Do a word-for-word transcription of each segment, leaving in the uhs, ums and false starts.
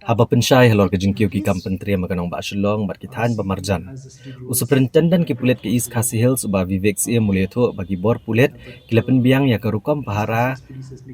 Haba pynshai halor ka jingkiew ki kam pyntriem ha ka nongbah Shillong bad ki thaiñ ba marjan, u Superintendent ki pulit ka East Khasi Hills, u Bah Vivek Syiem, u la ïathuh ba ki bor pulit ki la pynbiang ïa ka rukom pahara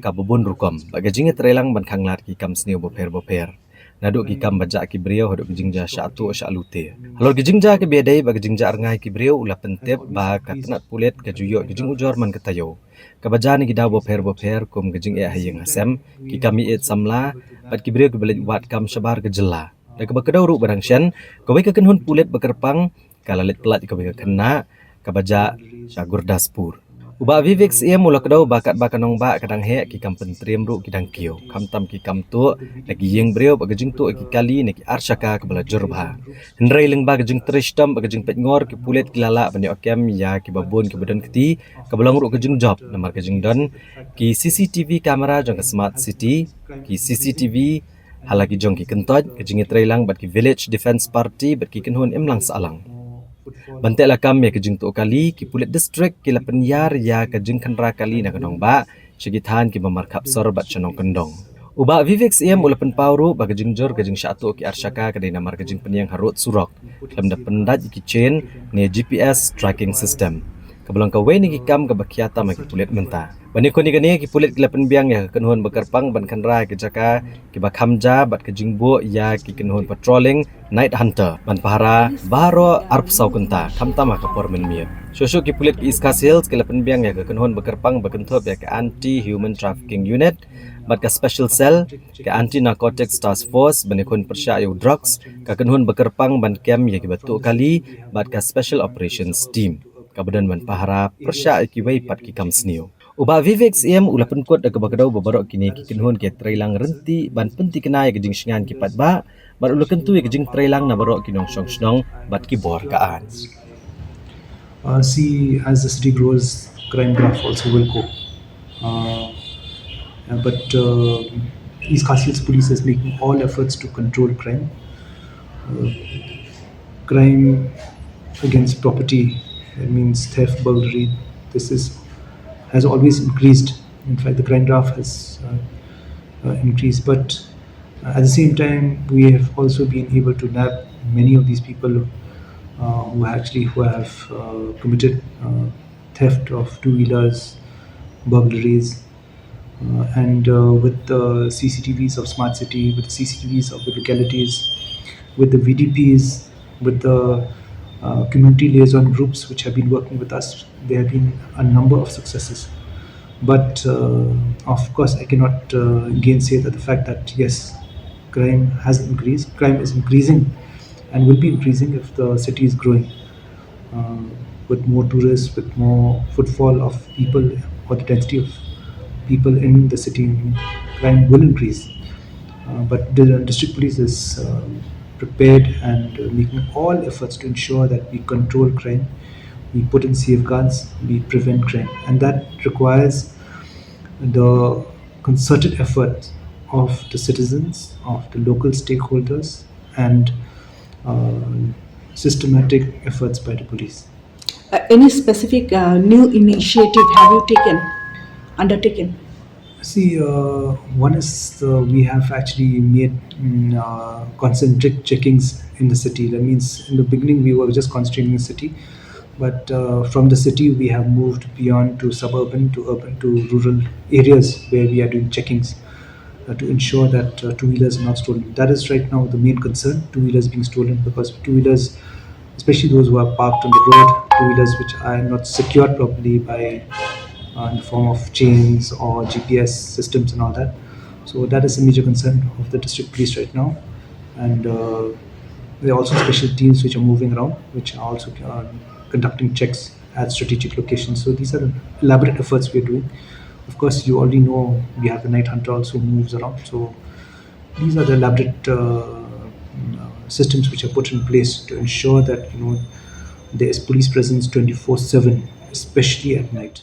kaba bun rukom bad ka jingïatreilang ban khanglad ki kam sniew bapher bapher, naduh ki kam ba jah ki briew haduh ki jingjia shah tuh shah lute. Halor ki jingjia kiba ïadei bad ka jingjah rngai ki briew, u la pyntip ba ka tnat pulit ka ju ïoh ki jingujor man ka taïew, kaba jia na ki daw bapher bapher, kum ka jingeh ha ïing ha sem, ki kam ïeit samla bad ki briew kiba leit wad kam shabar ka jylla. Da kaba kdew ruh ba dang shen, kawei ka kynhun pulit ba kyrpang ka la leit pyllait kawei ka khynnah kaba jah sha Gurdaspur. U Bah Vivek Syiem u la kdew ba katba ka nongbah ka dang heh, ki kam pyntriem ruh ki dang kiew, khamtam ki kam tuh na ki ïing briew bad ka jingtuh ïa ki kali na ki arshaka kaba la jur bha. Hynrei lyngba ka jingtrei shitom bad ka jingpeitngor, ki pulit ki la lah ban ïoh kem ïa kiba bun kiba don kti, kaba long ruh ka jingjop namar ka jingdon ki C C T V camera jong ka Smart City, ki C C T V ha la ki jong ki kyntoit, ka jingïatreilang bad ki Village Defence Party bad ki kynhun imlang sahlang. Ban teh lakam ïa ka jingtuh kali, ki pulit district ki la pynïar ïa ka jingkhynra kali na ka nongbah sha ki thaiñ kiba markhap sor bad sha nongkyndong. U Bah Vivek Syiem u la pynpaw ruh ba ka jingjur ka jingshah tuh ki arshaka ka dei namar ka jingpynïeng harud surok, khlem da pyndait ïa ki chain ne G P S tracking system, kaba long kawei na ki kam kaba khia tam ha ki pulit mynta. Ban ïakhun ïa kane, ki pulit ki la pynbiang ïa ka kynhun ba kyrpang ban khynra ïa ki jaka kiba kham ja bad ka jingbuh ïa ki kynhun patrolling night hunter ban pahara baroh arphew saw kynta, khamtam ha ka por mynmiet. Shuh shuh ki pulit ka East Khasi Hills ki la pynbiang ïa ka kynhun ba kyrpang ba kynthup ïa ka Anti Human Trafficking Unit bad ka Special Cell, ka Anti Narcotics Task Force ban ïakhun pyrshah ïa u drugs, ka kynhun ba kyrpang ban kem ïa kiba tuh kali bad ka Special Operations Team, kaba don ban pahara pyrshah ïa kiwei pat ki kam sniew. U Bah Vivek Syiem u la pynkut da kaba kdew ba baroh kine ki kynhun ki ïatreilang ryntih ban pynthikna ïa ka jingshngaiñ ki paidbah bad u la kyntu ïa ka jingtreilang na baroh ki nongshong shnong bad ki bor ka aiñ. Uh, see, as the city grows, crime graph also will go. Uh, uh, but uh, East Khasi Hills Police is making all efforts to control crime. Uh, crime against property, that means theft, burglary, this is has always increased. In fact, the crime graph has uh, uh, increased. But uh, at the same time, we have also been able to nab many of these people uh, who actually who have uh, committed uh, theft of two-wheelers, burglaries, uh, and uh, with the C C T Vs of Smart City, with the C C T Vs of the localities, with the V D Ps, with the uh, community liaison groups which have been working with us, there have been a number of successes. But uh, of course, I cannot uh, gainsay that the fact that yes, crime has increased, crime is increasing, and will be increasing if the city is growing. Uh, with more tourists, with more footfall of people, or the density of people in the city, crime will increase. Uh, but the district police is uh, prepared and uh, making all efforts to ensure that we control crime, we put in safeguards, we prevent crime. And that requires the concerted effort of the citizens, of the local stakeholders, and uh, systematic efforts by the police. Uh, any specific uh, new initiative have you taken, undertaken? See, uh, one is the, we have actually made mm, uh, concentric checkings in the city. That means in the beginning we were just concentrating in the city, but uh, from the city we have moved beyond to suburban, to urban, to rural areas where we are doing checkings uh, to ensure that uh, two-wheelers are not stolen. That is right now the main concern, two-wheelers being stolen, because two-wheelers, especially those who are parked on the road, two-wheelers which are not secured properly by uh, in the form of chains or G P S systems and all that. So that is a major concern of the district police right now. And uh, there are also special teams which are moving around, which are also uh, conducting checks at strategic locations. So these are the elaborate efforts we are doing. Of course, you already know we have the night hunter also moves around. So these are the elaborate uh, uh, systems which are put in place to ensure that you know there is police presence twenty-four seven, especially at night.